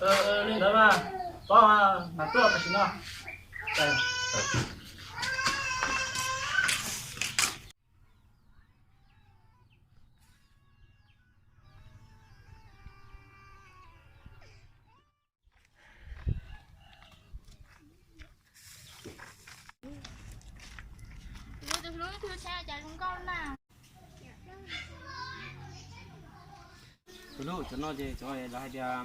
Li ntawd mas, pab mas tuaj tam sim no. Tus hlub, cov no ces cov lawv hais tias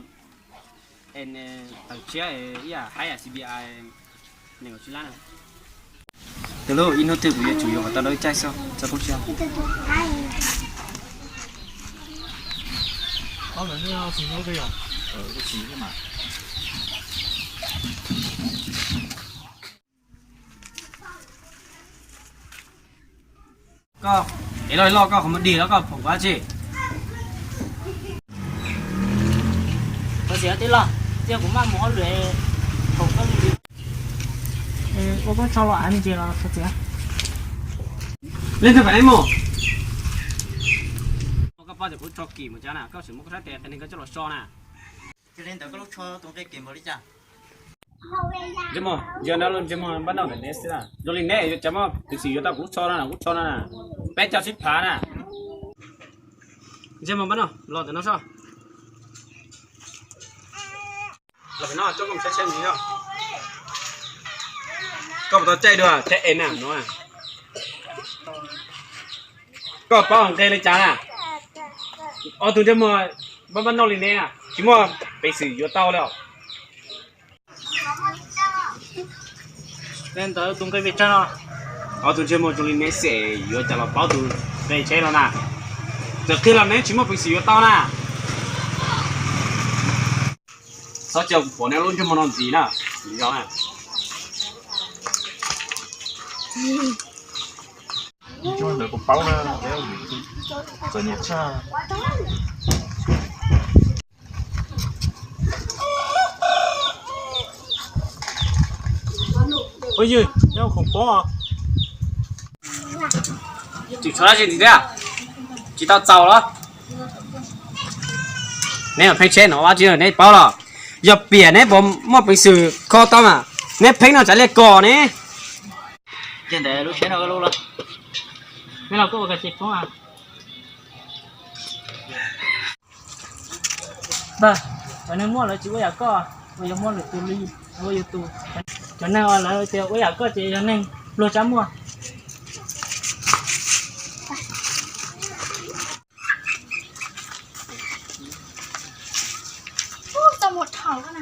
en tawm tshiab ib yam haib C B I nees nkaum tsib lab na. Tus hlub, ib hnub twg kuv yuav tsum yuav kom tau dua ib caij xwb, txhob kub siab. Koj, es loj loj koj qhov muag dig los koj phoom kuv dab tsi? Koj txiv, tij laug, tij kuv maj mus hauj lwm, phoom koj li. Ua koj tsho los av me ntsis los koj txiv. Leej twg pam mus? Koj paub tias kuv tsho kim mus cas na, koj tseem muab koj sab tes qe neeg koj coj los so na. Cia li ntawd koj lub tsho tus nqe kim npaum li cas? Ntsej muag, yog no ntsej muag npaj noj ntawm neb xwb na. Zoo li neb yuav cas muaj peev xwm yuav tau kuv lub tsho no na, kuv tsho no na, peb caug tsib phav na. Ntsej muag npaj noj los ntawm no sob. Los pem no coj koj mus saib tsheb mus yog. Koj puas tau caij dua tsheb es na no? Koj paub nqe li cas na? Ob tug ntsej muag npaj npaj noj li neb na, tsis muaj peev xwm yuav tau li os. Ntawd tus nqe pes tsawg no? Ob tug ntsej muag zoo li neb xwb yuav cas los paub tus nqe tsheb no na? Txawm qhia los neb tsis muaj peev xwm yuav tau na. Txhob cia kuv pom neb lub ntsej muag no ntxiv na. Ntxiv zog na. Ntawd kuv paub na, txom nyem tshaj. Ua yog, neb khoom pob. Tsis txhob dab tsi thiab, tsis tau txaus los? Neb pheej tsheb no dab tsi neb paub los? Yog piam neb puas muaj peev xwm kho tau mas? Neb pheej noj tsav liaj kos ne. Ces ntawd lub tsheb no lub los? Neb los kuj ua ka tsis poob. Npawg, cov neeg muaj lawv tsis ua yam koj, uas yog muaj lwm tus li, ua yus tus. Cov neeg uas lawv tias ua yam koj ces yog neeg pluag tsab muag. Txoj muag dhau na.